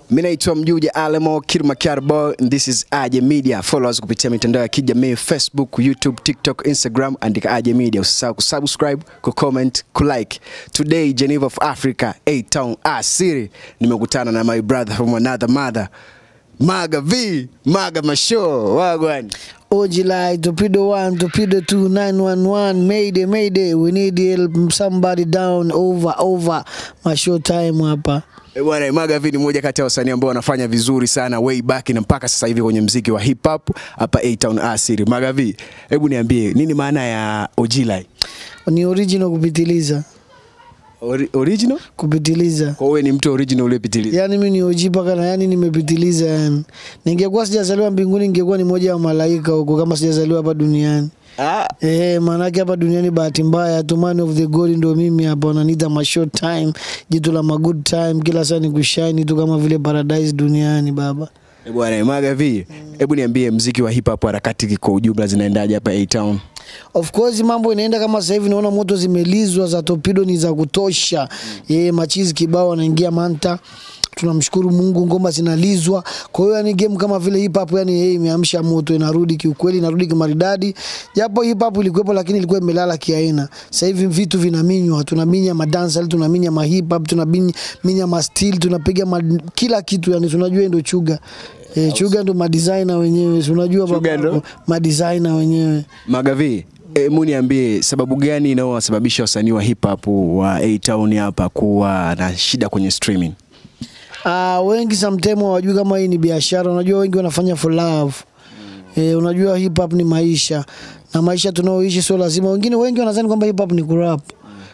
Mimi naitwa Mjuja Alemo Kirma Kyarbo and this is Aje Media. Follow us kupitia mitandao ya kijamii Facebook, YouTube, TikTok, Instagram, andika Aje Media. Usisahau kusubscribe, kucomment, kulike. Today Geneva of Africa, A-Town Asiri. Nimekutana na my brother from another mother, Maga V, Maga Masho. Wagwan. Ojilai, Torpedo 1, Torpedo 2, 911, Mayday, Mayday, we need help, somebody down, over, over, Masho time hapa. Bwana Maga V ni mmoja kati ya wasanii ambao wanafanya vizuri sana way back na mpaka sasa hivi kwenye mziki wa hip hop hapa A-Town Asiri. Maga V, hebu niambie nini maana ya Ojilai? Ni original kupitiliza. Original? Kupitiliza. Kwa wewe ni mtu original uliyepitiliza. Yaani mimi ni OG paka na yani nimepitiliza yani. Ningekuwa sijazaliwa mbinguni ningekuwa ni mmoja wa malaika huko kama sijazaliwa hapa duniani. Maana yake hapa duniani bahati mbaya tu man of the God ndio mimi hapa wananiita ma short time, jitu la ma good time, kila saa ni kushine tu kama vile paradise duniani baba. Bwana Maga V, hebu niambie mziki wa hip hop harakati kwa ujumla zinaendaje hapa A-Town? Of course mambo inaenda kama sasa hivi naona moto zimelizwa za Torpedo ni za kutosha. Machizi kibao wanaingia manta. Tunamshukuru Mungu ngoma zinalizwa. Kwa hiyo yani game kama vile hip hop yani imeamsha moto, inarudi kiukweli, inarudi kimaridadi. Japo hip hop ilikuwepo lakini ilikuwa imelala kiaina. Sasa hivi vitu vinaminywa, tunaminya madansa, tunaminya ma hip hop, tunaminya ma style, tunapiga kila kitu yani tunajua ndio Chuga. Chuga ndo ma designer wenyewe, unajua baba, ma designer wenyewe. Maga V, hebu niambie sababu gani inayowasababisha wasanii wa hip hop wa A-Town hapa kuwa na shida kwenye streaming? Wengi sometimes hawajui kama hii ni biashara. Unajua wengi wanafanya for love. Unajua hip hop ni maisha. Na maisha tunaoishi sio lazima. Wengine wengi wanadhani kwamba hip hop ni kurap.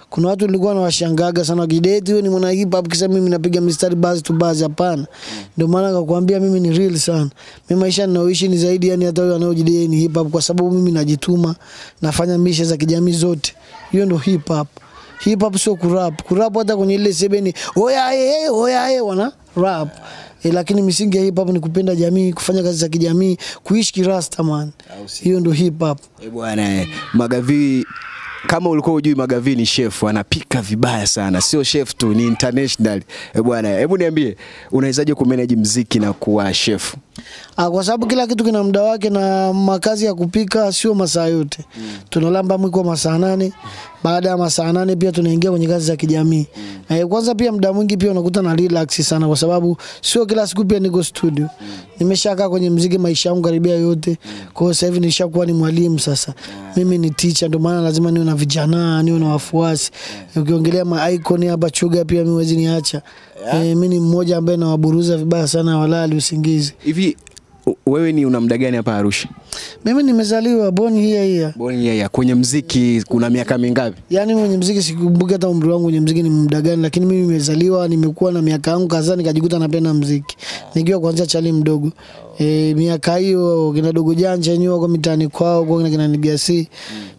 Kuna watu nilikuwa nawashangaga sana kideti, wewe ni mwana hip hop kisa mimi napiga mistari buzz to buzz. Hapana. Ndio maana nikakwambia mimi ni real sana. Mimi maisha ninayoishi ni zaidi yani hata huyo anayojidai ni hip hop kwa sababu mimi najituma, nafanya mishe za kijamii zote. Hiyo ndio hip hop. Hip hop sio kurap. Kurap hata kwenye ile sebeni oya eh wana rap. Lakini misingi ya hip hop ni kupenda jamii, kufanya kazi za kijamii, kuishi kirasta man. Hiyo ndio hip hop. Bwana Maga V, kama ulikuwa hujui Maga V ni chef, anapika vibaya sana. Sio chef tu, ni international. Bwana, hebu niambie unawezaje kumanage mziki na kuwa chef? Kwa sababu kila kitu kina muda wake na makazi ya kupika sio masaa yote. Tunalamba mwiko masaa 8. Baada ya masaa 8 pia tunaingia kwenye kazi za kijamii. Kwanza pia muda mwingi pia unakuta na relax sana kwa sababu sio kila siku pia niko studio. Nimeshakaa kwenye mziki maisha yangu karibia yote. Kwa hiyo sasa hivi nishakuwa ni mwalimu sasa. Mimi ni teacher ndio maana lazima niwe na vijana, niwe na wafuasi. Ukiongelea ma icon hapa Chuga pia mimi huwezi niacha. Mimi ni mmoja ambaye nawaburuza vibaya sana walali usingizi. Hivi wewe ni una muda gani hapa Arusha? Mimi nimezaliwa born here here. Born here here. Kwenye mziki kuna miaka mingapi? Yaani kwenye mziki sikumbuki hata umri wangu kwenye mziki ni muda gani, lakini mimi nimezaliwa nimekuwa na miaka yangu kadhaa nikajikuta napenda mziki. Nikiwa kuanzia chali mdogo. Miaka hiyo kina Dogo Janja yenyewe wako mitaani kwao, kwa kina Nigasi.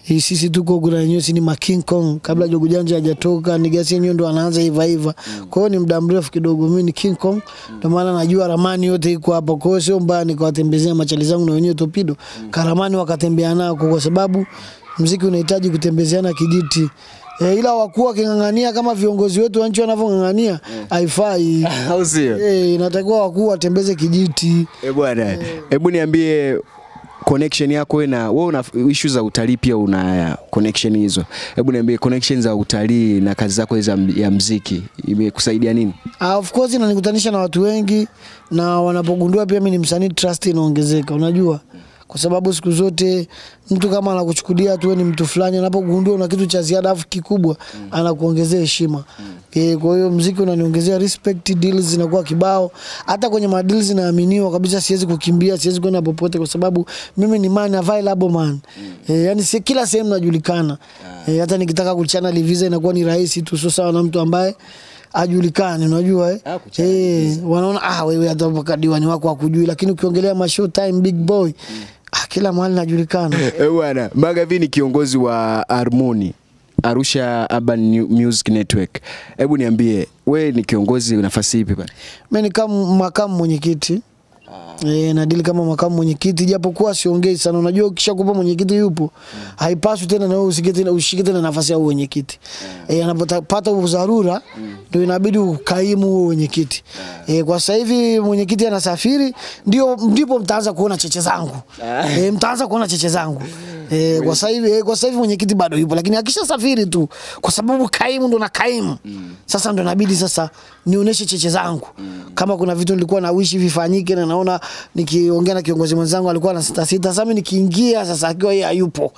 Sisi tuko kuna yenyewe si ni ma King Kong kabla Dogo Janja hajatoka, Nigasi yenyewe ndo anaanza hiva hiva. Kwa hiyo ni muda mrefu kidogo mimi ni King Kong, ndio maana najua ramani yote iko hapa. Kwa hiyo sio mbaya nikawatembezea machali zangu na wenyewe Torpedo. Karamani wakatembea nao kwa sababu mziki unahitaji kutembezeana kijiti. Ila wakuwa kingangania kama viongozi wetu wa nchi wanavyongangania haifai. Au sio? Inatakiwa wakuu watembeze kijiti. Bwana, hebu niambie connection yako wewe na wewe una issue za utalii pia una connection hizo. Hebu niambie connection za utalii na kazi zako za ya mziki imekusaidia nini? Of course inanikutanisha na watu wengi na wanapogundua pia mimi ni msanii, trust inaongezeka, unajua. Kwa sababu siku zote mtu kama anakuchukulia tu wewe ni mtu fulani, anapogundua una kitu cha ziada afu kikubwa anakuongezea heshima. Kwa hiyo muziki unaniongezea respect, deals zinakuwa kibao. Hata kwenye ma deals naaminiwa kabisa, siwezi kukimbia, siwezi kwenda popote kwa sababu mimi ni man available man. Yani si kila sehemu najulikana. Hata nikitaka kuchana visa inakuwa ni rahisi tu, sio sawa na mtu ambaye ajulikane, unajua wanaona wewe hata mpaka diwani wako hakujui, lakini ukiongelea ma show time big boy kila mahali najulikana. Bwana Maga V ni kiongozi wa Harmony Arusha Urban Music Network. Hebu niambie wewe ni kiongozi nafasi ipi pale? Mimi ni kama makamu mwenyekiti. Na deal kama makamu mwenyekiti, japokuwa siongei sana. Unajua ukishakupa mwenyekiti yupo, haipaswi tena na wewe ushike tena nafasi ya mwenyekiti. Anapopata udharura ndio inabidi ukaimu huo mwenyekiti. Kwa sasa hivi mwenyekiti anasafiri, ndio ndipo mtaanza kuona cheche zangu. Mtaanza kuona cheche zangu. Kwa sasa hivi mwenyekiti bado yupo, lakini akishasafiri tu, kwa sababu kaimu ndo na kaimu. Sasa ndo inabidi sasa nionyeshe cheche zangu. Kama kuna vitu nilikuwa na wish vifanyike na naona nikiongea na kiongozi mwenzangu alikuwa na sita sita, sasa mimi nikiingia sasa akiwa yeye hayupo,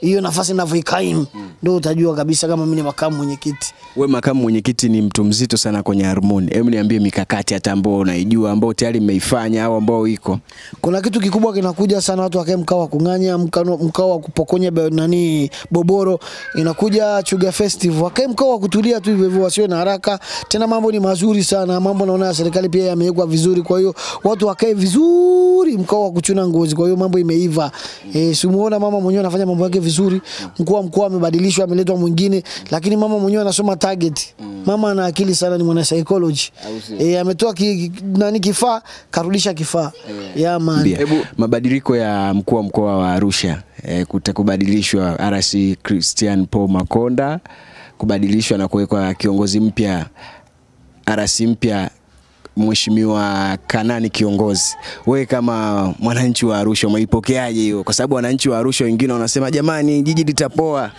hiyo nafasi ninavyoikaimu ndio utajua kabisa kama mimi ni makamu mwenyekiti. Wewe makamu mwenyekiti ni mtu mzito sana kwenye Harmony. Hebu niambie mikakati hata ambao unaijua, ambao tayari mmeifanya au ambao iko. Kuna kitu kikubwa kinakuja sana, watu wakae mkao wa kunganya, mkao wa kupokonya nani boboro. Inakuja Chuga Festival. Wakae mkao wa kutulia tu hivyo hivyo, wasiwe na haraka. Tena mambo ni mazuri sana, mambo naona serikali pia yamewekwa vizuri, kwa hiyo watu wakae vizuri mkao wa kuchuna ngozi. Kwa hiyo mambo imeiva. Simuona mama mwenyewe anafanya mambo yake vizuri. Mkuu wa mkoa amebadilishwa, ameletwa mwingine, lakini mama mwenyewe anasoma target. Mama ana akili sana, ni mwana psychology. Ametoa nani kifaa, karudisha kifaa. Yeah man. Hebu mabadiliko ya mkuu wa mkoa wa Arusha, kutakubadilishwa RC Christian Paul Makonda, kubadilishwa na kuwekwa kiongozi mpya, RC mpya Mheshimiwa Kanani Kiongozi. Wewe kama mwananchi wa Arusha umeipokeaje hiyo? Kwa sababu wananchi wa Arusha wengine wanasema jamani jiji litapoa.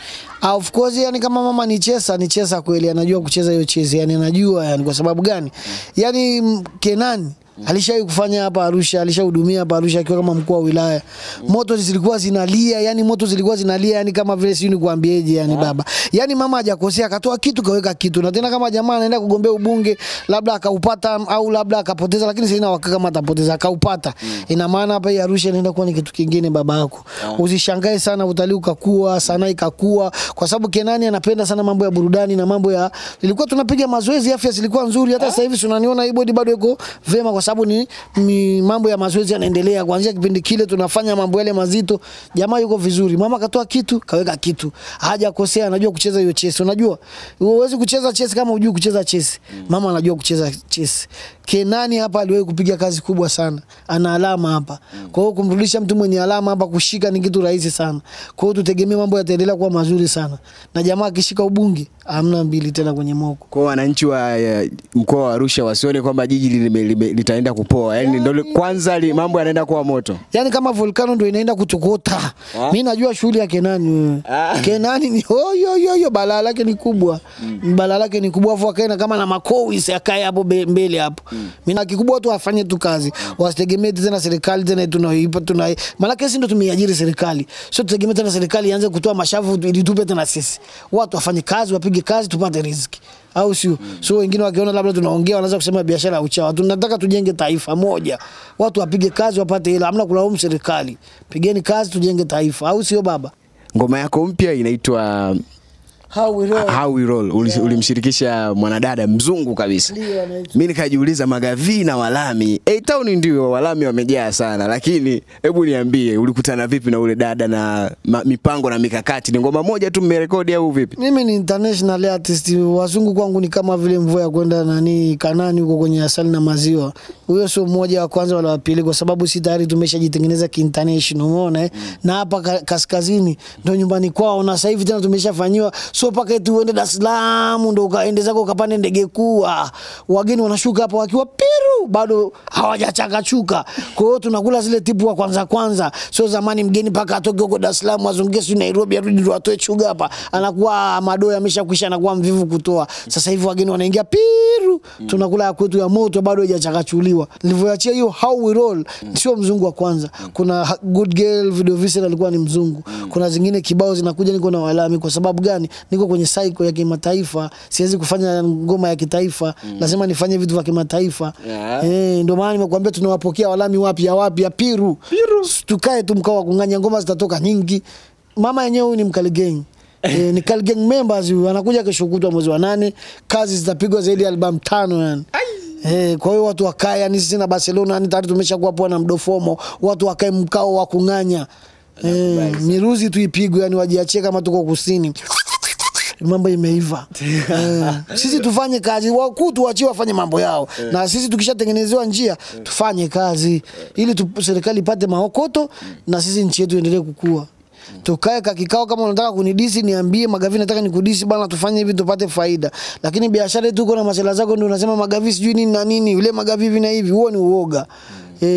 Of course, yani kama mama ni chesa kweli, anajua kucheza hiyo chezi, yani anajua, yani kwa sababu gani? Yani Kenani alishawahi kufanya hapa Arusha, alishahudumia hapa Arusha akiwa kama mkuu wa wilaya. Moto zilikuwa zinalia, yani moto zilikuwa zinalia, yani kama vile sijui nikuambieje yani baba. Yani mama hajakosea, akatoa kitu kaweka kitu. Na tena kama jamaa anaenda kugombea ubunge, labda akaupata au labda akapoteza, lakini sina uhakika kama atapoteza, akaupata. Ina maana hapa hii Arusha inaenda kuwa ni kitu kingine baba yako. Usishangae sana utalii ukakua, sanaa ikakua, kwa sababu Kenani anapenda sana mambo ya burudani na mambo ya, ilikuwa tunapiga mazoezi, afya zilikuwa nzuri. Hata sasa hivi unaniona hii body bado iko vema, kwa sababu ni mambo ya mazoezi yanaendelea. Kuanzia kipindi kile tunafanya mambo yale mazito, jamaa yuko vizuri. Mama katoa kitu, kaweka kitu. Hajakosea, anajua kucheza hiyo chess. Unajua, huwezi kucheza chess kama hujui kucheza chess. Mama anajua kucheza chess. Kenani hapa aliwahi kupiga kazi kubwa sana. Ana alama hapa. Kwa hiyo kumrudisha mtu mwenye alama hapa kushika ni kitu rahisi sana. Kwa hiyo tutegemee mambo yataendelea kuwa mazuri sana. Na jamaa akishika ubunge, hamna mbili tena kwenye moko. Kwa wananchi wa mkoa wa Arusha wasione kwamba jiji litaenda kupoa. Yaani ndio kwanza mambo yanaenda kuwa moto. Yaani kama volcano ndio inaenda kutokota. Mimi najua shughuli ya Kenani. Kenani ni yo balaa lake ni kubwa. Balaa lake ni kubwa, afu akaenda kama na makowi akae hapo mbele hapo. Mimi na kikubwa watu wafanye tu kazi. Wasitegemee tena serikali tena tunaipa tuna. Maana sisi ndio tumeajiri serikali. Sio tutegemee tena serikali ianze kutoa mashavu ili tupe tena sisi. Watu wafanye kazi, wapige kazi tupate riziki. Au sio? So wengine wakiona labda tunaongea wanaanza kusema biashara ya uchawi. Tunataka tujenge taifa moja. Watu wapige kazi wapate hela. Hamna kulaumu serikali. Pigeni kazi tujenge taifa. Au sio baba? Ngoma yako mpya inaitwa How We Roll. How We Roll. Ulimshirikisha mwanadada mzungu kabisa. Mimi nikajiuliza Magavi na Walami. A-Town ndio Walami wamejaa sana, lakini hebu niambie ulikutana vipi na ule dada na mipango na mikakati? Ni ngoma moja tu mmerekodi au vipi? Mimi ni international artist. Wazungu kwangu ni kama vile mvua ya kwenda nani Kanani huko kwenye asali na maziwa. Huyo sio mmoja wa kwanza wala wa pili, kwa sababu si tayari tumeshajitengeneza ki-international, umeona Na hapa kaskazini ndio nyumbani kwao, na sasa hivi tena tumeshafanyiwa. So paka eti uende Dar es Salaam ndo ukaende zako ukapande ndege kuu. Wageni wanashuka hapo wakiwa piru bado hawajachakachuka. Kwa hiyo tunakula zile tipu wa kwanza kwanza. Sio zamani mgeni paka atoke huko Dar es Salaam azunguke si Nairobi arudi ndo atoe chuga hapa. Anakuwa madoa yameshakwisha, anakuwa mvivu kutoa. Sasa hivi wageni wanaingia piru, tunakula ya kwetu ya moto bado haijachakachuliwa. Nilivyoachia hiyo How We Roll, sio mzungu wa kwanza. Kuna Good Girl Video Vincent alikuwa ni mzungu. Kuna zingine kibao zinakuja niko na Walami. Kwa sababu gani? Niko kwenye cycle ya kimataifa, siwezi kufanya ngoma ya kitaifa, lazima nifanye vitu vya kimataifa. Ndio maana nimekuambia tunawapokea Walami wapya wapya piru. Tukae tu mkao wa kunganya, ngoma zitatoka nyingi. Mama yenyewe ni Mkali Gang. Ni Kali Gang members huyu, anakuja kesho kutwa mwezi wa 8, kazi zitapigwa zaidi ya album 5 yani. Kwa hiyo watu wakae, yani sisi na Barcelona yani tayari tumeshakuwa poa na mdofomo, watu wakae mkao wa kunganya. Miruzi tuipigwe yani, wajiachie kama tuko kusini. Mambo imeiva. Sisi tufanye kazi, wakuu tuachie wafanye mambo yao. Na sisi tukishatengenezewa njia tufanye kazi ili serikali ipate maokoto na sisi nchi yetu iendelee kukua. Tukae kikao, kama unataka kunidisi niambie, Magavi nataka nikudisi bana, tufanye hivi tupate faida. Lakini biashara yetu uko na masela zako ndio unasema Magavi sijui nini na nini, yule Magavi hivi na hivi, huo ni uoga.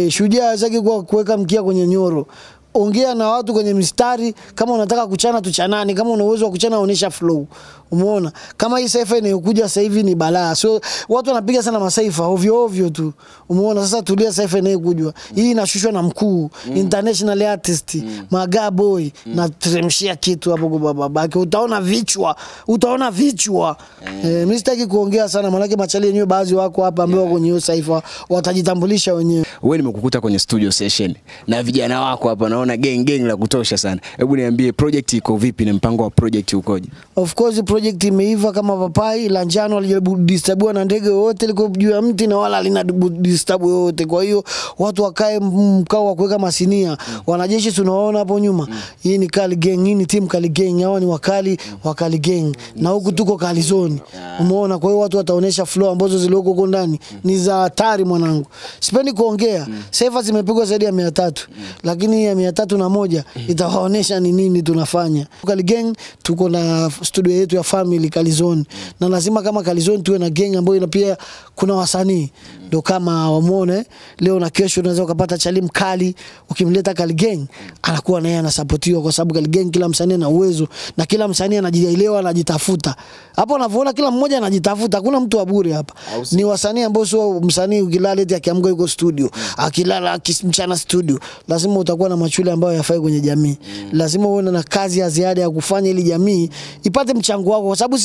Shujaa zake kwa kuweka mkia kwenye nyoro. Ongea na watu kwenye mistari, kama unataka kuchana tuchanane, kama una uwezo wa kuchana onesha flow. Umeona? Kama hii saifa inayokuja sasa hivi ni balaa. So watu wanapiga sana masaifa ovyo ovyo tu. Umeona? Sasa tulia, saifa inayokuja. Hii inashushwa na mkuu, international artist, Magaboy, na teremshia kitu hapo kwa babake. Utaona vichwa, utaona vichwa. Mimi sitaki kuongea sana maana machali yenyewe baadhi wako hapa ambao kwenye hiyo saifa watajitambulisha wenyewe. Wewe nimekukuta kwenye studio session na vijana wako hapa, naona gang gang la kutosha sana. Hebu niambie project iko vipi na mpango wa project ukoje? Of course project imeiva kama papai la njano, alijadisturbiwa na ndege wote, liko juu ya mti na wala halina disturb yote. Kwa hiyo watu wakae mkao wa kuweka masinia. Wanajeshi tunawaona hapo nyuma. Hii ni Kali Gang, hii ni team Kali Gang, hawa ni wakali wa Kali Gang. Na huku tuko Kali Zone. Umeona? Kwa hiyo watu wataonesha flow ambazo zilizoko huko ndani ni za hatari mwanangu. Sipendi kuongea. Saifa zimepigwa zaidi ya 300. Lakini ya 301 itawaonesha ni nini tunafanya. Kali Gang tuko na studio yetu ya family Kali Zone. Na lazima kama Kali Zone tuwe na gang ambayo ina pia kuna wasanii. Ndio kama wamuone leo na kesho unaweza ukapata Chali mkali, ukimleta Kali Gang anakuwa naye anasapotiwa, kwa sababu Kali Gang kila msanii ana uwezo na kila msanii anajielewa, anajitafuta. Hapo unavyoona kila mmoja anajitafuta, hakuna mtu wa bure hapa. Ni wasanii ambao sio msanii ukilala eti akiamka yuko studio, akilala mchana studio. Lazima utakuwa na machule ambayo yafai kwenye jamii. Lazima uwe na kazi ya ziada ya kufanya ili jamii ipate mchango wako, kwa sababu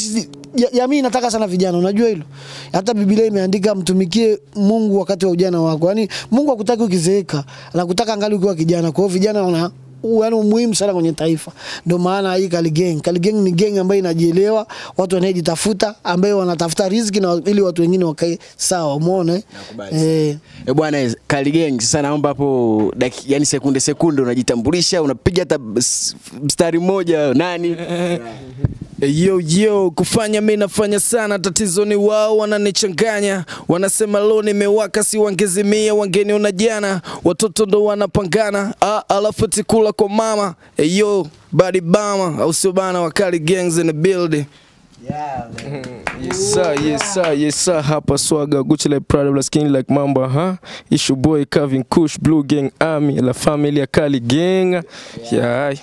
jamii inataka sana vijana, unajua hilo. Hata Biblia imeandika mtumikie Mungu wakati wa ujana wako. Yaani Mungu hakutaki ukizeeka, anakutaka angali ukiwa kijana. Kwa hiyo vijana wana yaani muhimu sana kwenye taifa. Ndio maana hii Kali Gang. Kali Gang ni gang ambayo inajielewa, watu wanajitafuta, ambao wanatafuta riziki na ili watu wengine wakae sawa, umeona? Bwana Kali Gang, sasa naomba hapo yani sekunde sekunde unajitambulisha, unapiga hata mstari mmoja nani? Yo yo, kufanya mimi nafanya sana, tatizo ni wao wananichanganya. Wanasema leo nimewaka, si wangezimia wangeniona jana. Watoto ndo wanapangana, alafu tikula kwa mama. Yo, body bama, au sio bana, Wakali Gangs in the building. Yeah, man. Yes sir, yes sir, yes sir. Hapa Swaga, Gucci like Prada, black skin like Mamba, huh? It's your boy Calvin Kush, Blue Gang Army, La Familia Kali Gang. Yeah.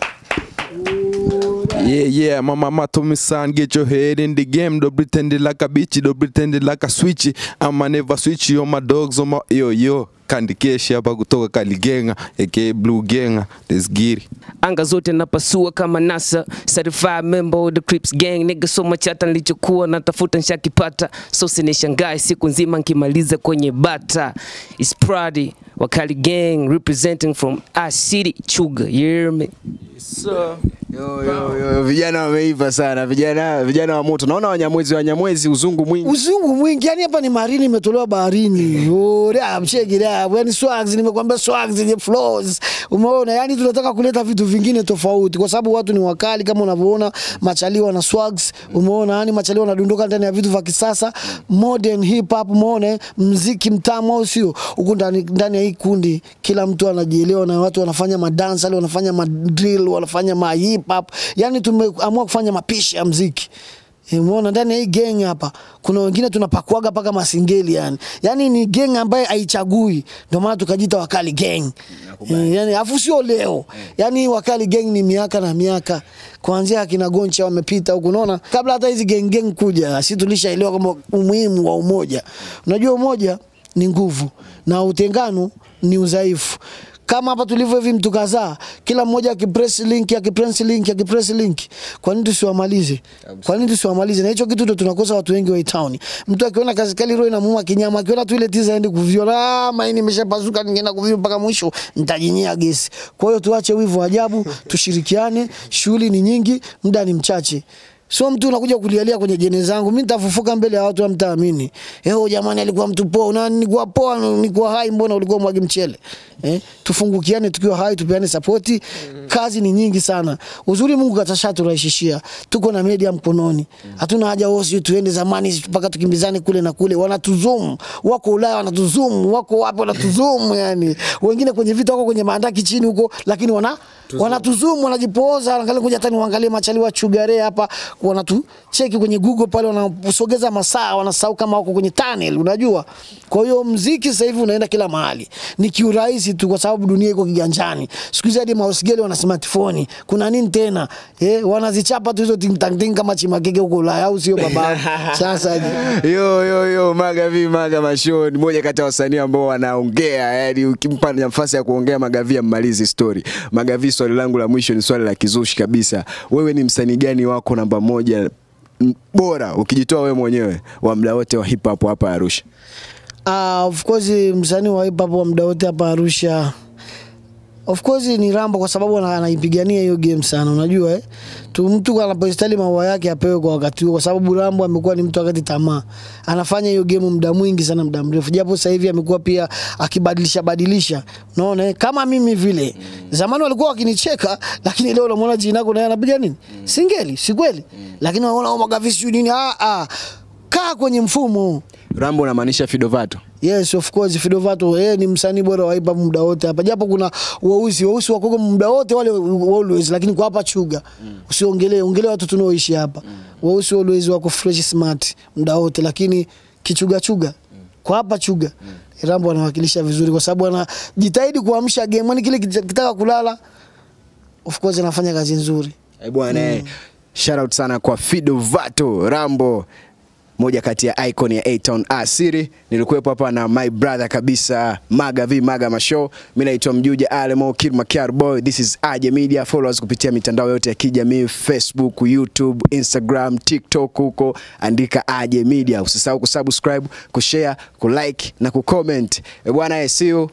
Yeah, yeah, my mama told me, son, get your head in the game. Don't pretend it like a bitch, don't pretend it like a switch. I'ma never switch on my dogs, on my yo yo. Candy Cash hapa kutoka Kali Gang, aka Blue Gang. Let's get it. Anga zote napasua kama NASA, certified member of the Crips gang. Nigga so much hata nilichokuwa natafuta nishakipata. So sinishangae siku nzima nkimaliza kwenye bata. It's Pradi wa Kali Gang representing from our city Chuga. You hear me? Yes sir. Yo yo yo, vijana wameiva sana, vijana wa moto. Naona Wanyamwezi uzungu mwingi. Uzungu mwingi. Yani hapa ni marini imetolewa baharini. Oh, mcheki da. Yani swags, nimekuambia swags ni flows. Umeona? Yani tunataka kuleta vitu vingine tofauti kwa sababu watu ni wakali kama unavyoona, machali wana swags. Umeona? Yani machali wanadondoka ndani ya vitu vya kisasa, modern hip hop, umeona? Muziki mtamu au sio? Huko ndani ya hii kundi kila mtu anajielewa na watu wanafanya madance, wanafanya madrill, wanafanya ma hip hop. Yani tumeamua kufanya mapishi ya muziki. Umeona ndani ya hii gang hapa kuna wengine tunapakuaga paka masingeli yani. Yani ni gang ambaye haichagui. Ndio maana tukajiita Wakali Gang. Yani afu sio leo. Yani Wakali Gang ni miaka na miaka. Kuanzia akina Goncha wamepita huko, unaona? Kabla hata hizi gang gang kuja, sisi tulishaelewa kwamba umuhimu wa umoja. Unajua umoja ni nguvu na utengano ni udhaifu. Kama hapa tulivyo hivi mtu kadhaa, kila mmoja akipress link, akipress link, akipress link. Kwa nini tusiwamalize? Kwa nini tusiwamalize? Na hicho kitu ndio tunakosa watu wengi wa town. Mtu akiona kazi kali roho inamuuma kinyama, akiona tu ile tiza aende kuviona, maini imeshapasuka ningeenda kuviona mpaka mwisho, nitajinyia gesi. Kwa hiyo tuache wivu ajabu, tushirikiane, shughuli ni nyingi, muda ni mchache. Sio mtu unakuja kulialia kwenye jene zangu, mimi nitafufuka mbele ya watu hamtaamini. Jamani alikuwa mtu poa, una nilikuwa poa, nilikuwa hai, mbona ulikuwa mwagi mchele? Tufungukiane tukiwa hai, tupeane support. Kazi ni nyingi sana. Uzuri Mungu katashaturahisishia. Tuko na media mkononi. Hatuna haja wosi tuende zamani mpaka tukimbizane kule na kule. Wanatuzoom, wako Ulaya wanatuzoom, wako wapi wanatuzoom yani. Wengine kwenye vita wako kwenye maandaki chini huko, lakini wanatuzoom, wanajipooza, angalia kuja hata niangalie machali wa chugare hapa, wanatucheki kwenye Google pale, wanasogeza masaa, wanasahau kama wako kwenye tunnel, unajua. Kwa hiyo muziki sasa hivi unaenda kila mahali. Ni kiurahisi tu kwa sababu dunia iko kiganjani. Siku hizi hadi mausigeli wana smartphone. Kuna nini tena? Wanazichapa tu hizo ting tang ting kama chimakeke huko Ulaya, au sio baba? Sasa yo Maga V, Maga Masho ni mmoja kati ya wasanii ambao wanaongea, yaani ukimpa nafasi ya kuongea Maga V ammalizi story. Maga V, swali langu la mwisho ni swali la kizushi kabisa. Wewe ni msanii gani wako namba moja bora ukijitoa wewe mwenyewe wa muda wote wa hip hop hapa Arusha? Of course msanii wa hip hop wa muda wote hapa Arusha of course ni Rambo, kwa sababu anaipigania hiyo game sana, unajua Tu mtu anapostahili maua yake apewe kwa wakati huo, kwa sababu Rambo amekuwa ni mtu wakati tamaa. Anafanya hiyo game muda mwingi sana, muda mrefu. Japo sasa hivi amekuwa pia akibadilisha badilisha. Unaona kama mimi vile. Zamani walikuwa wakinicheka, lakini leo unamuona Jinako naye anapiga nini? Singeli, si kweli? Lakini wanaona Maga V sio nini? Kaa kwenye mfumo. Rambo unamaanisha Fidovato? Yes, of course Fidovato yeye ni msanii bora wa hip hop muda wote hapa. Japo kuna weusi wako muda wote wale always, lakini kwa hapa Chuga usiongelee, ongelee watu tunaoishi hapa. Weusi always wako fresh smart muda wote, lakini kichuga chuga kwa hapa Chuga Rambo anawakilisha vizuri kwa sababu anajitahidi kuamsha game, yani kile kitaka kulala of course anafanya kazi nzuri. Bwana shout out sana kwa Fidovato Rambo, moja kati ya icon ya A-Town Asiri. Nilikuwepo hapa na my brother kabisa Maga V, Maga Masho. Mimi naitwa Mjuja Alemo Kid Makiar Boy. This is Aje Media. Follow us kupitia mitandao yote ya kijamii, Facebook, YouTube, Instagram, TikTok, huko andika Aje Media. Usisahau kusubscribe, kushare, kulike na kucomment. Bwana, see you.